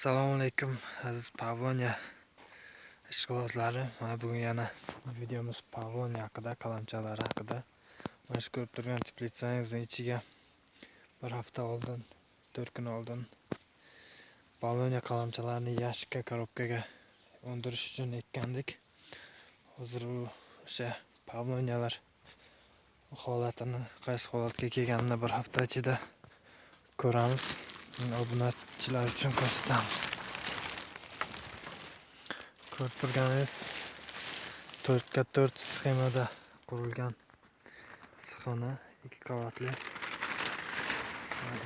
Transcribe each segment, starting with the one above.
Assalomu alaykum aziz Pavlonia ishqibozlari. Mana bugun yana videomiz Pavlonia haqida, qalamchalari haqida. Mana shu ko'rib turgan teplitsangizning ichiga bir hafta oldin, 4 kun oldin Pavlonia qalamchalarini yashikka, korobkaga undirish uchun ekkandik. Hozir u o'sha Pavloniyalar holatini, qaysi holatga kelganini bir hafta ichida ko'ramiz. Obunachilar uchun ko'rsatamiz. Ko'rib turganingiz 4x4 sxemada qurilgan issiqxona, 2 qavatli.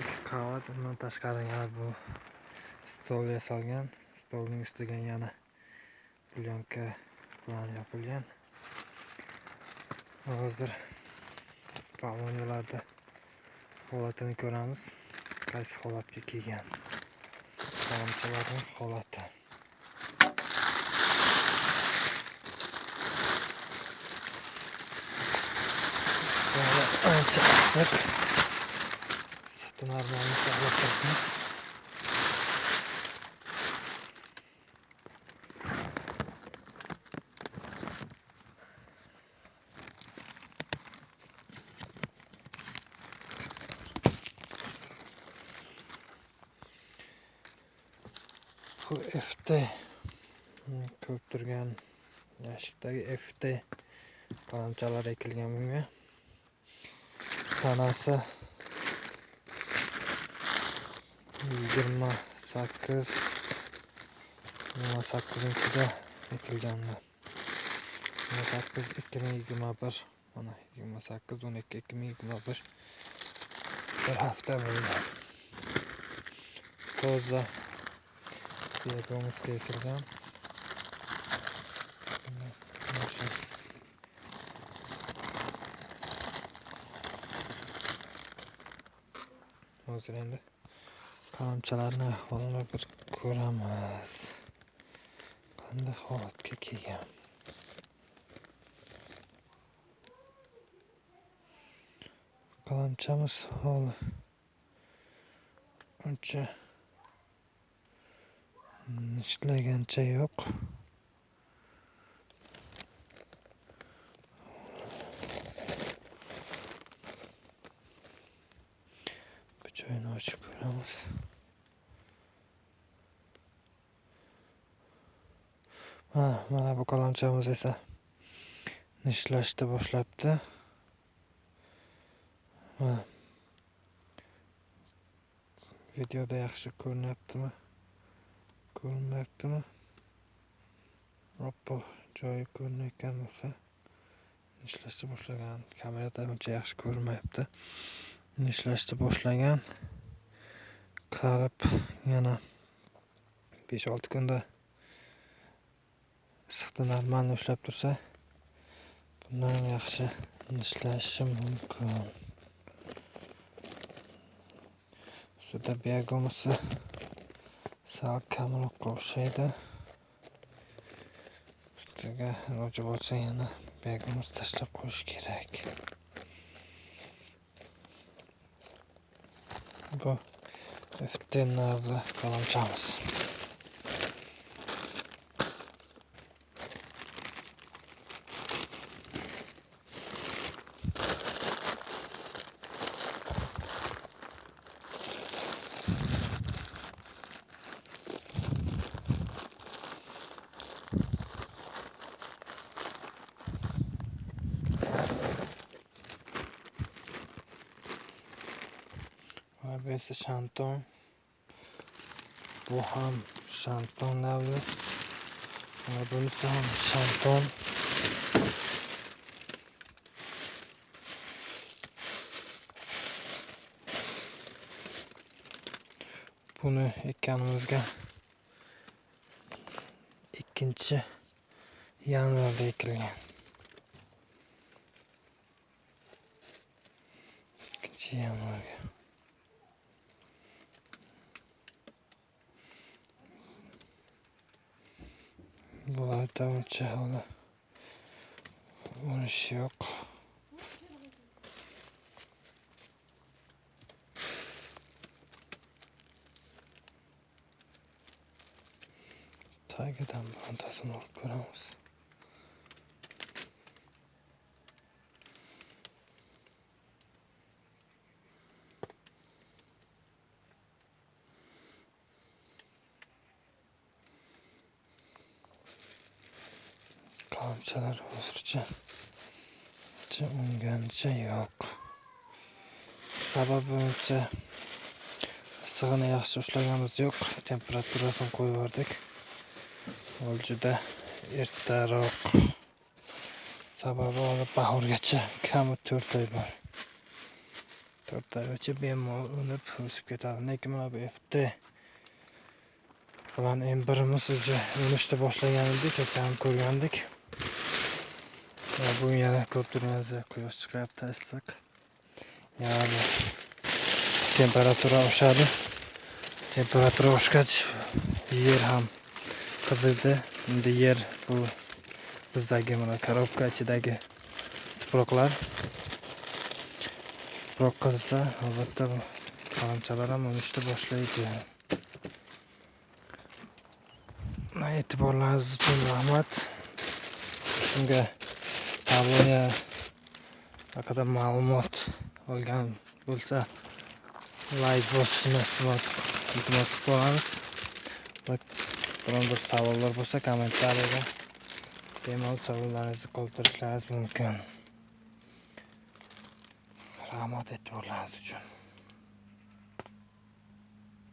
2 qavat, undan tashqari yana bu stol yasalgan. Stolning ustiga yana plyonka bilan yopilgan. Hozir Pavloniyalarda holatini ko'ramiz. Qaysi holatga kelgan qalamchalarning holati. Ancha issiq. Issiqni normalni saqlab turibmiz. Bu FT ko'rib turgan yashikdagi FT qalamchalar ekilgan bunga. Sanasi 28 ekilgandi. 28 2021, mana 28 12 2021, bir hafta bo'ldi. Toza biogomusga ekilgan. Hozir endi qalamchalarni ahvolini bir ko'ramiz. Qanday holatga kelgan. Qalamchamiz holi uncha ishlagancha yo'q. Bu joyini ochib ko'ramiz. Mana bu qalamchamiz esa nishlashni boshlabdi. Mana videoda yaxshi ko'rinyaptimi? Ko'rinmayaptimi? Oppoq joyi ko'rinayotgan bo'lsa, nishlashni boshlagan. Kamerada uncha yaxshi ko'rinmayapti. Nishlashni boshlagan. Qarab yana 5-6 kunda issiqda normalni ushlab tursa, bundan yaxshi nishlashi mumkin. Ustida biogomusi sal kamroqqa o'xshaydi. Ustiga iloji bo'lsa yana biogomus tashlab qo'yish kerak. Bu FT navli qalamchamiz. Bu esa shanton. Bu ham shanton navli. Bunisi ham shanton. Buni ekkanimizga 2 yanvarda ekilgan. 2 yanvarga. Bularda uncha hali urish yo'q. Tagidan birontasini olib ko'ramiz. Qalamchalar hozircha ungancha yo'q. Sababi uncha issig'ini yaxshi ushlaganimiz yo'q. Temperaturasini qo'yib yubordik. Ul juda ertaroq. Sababi hali bahorgacha kami 4 oy bor. 4 oygacha bemalol unib o'sib ketadi. Lekin mana bu FT bilan M1imiz уже unishni boshlagan edi, kecha ham ko'rgandik. Bugun yana ko'rib turganingizdek quyosh chiqyapti, issiq. Yana bu temperatura oshadi. Temperatura oshgach yer ham qizidi. Endi yer bu bizdagi mana korobka ichidagi tuproqlar. Tuproq qizisa albatta bu qalamchalar ham unishni boshlaydi. E'tiborlaringiz uchun rahmat. Shunga Pavlonia haqida ma'lumot olgan bo'lsa like bosishni iltimos qilib qolamiz. Va biron bir savollar bo'lsa kommentariyada bemalol savollaringizni qoldirishingiz mumkin. Rahmat e'tiborlaringiz uchun.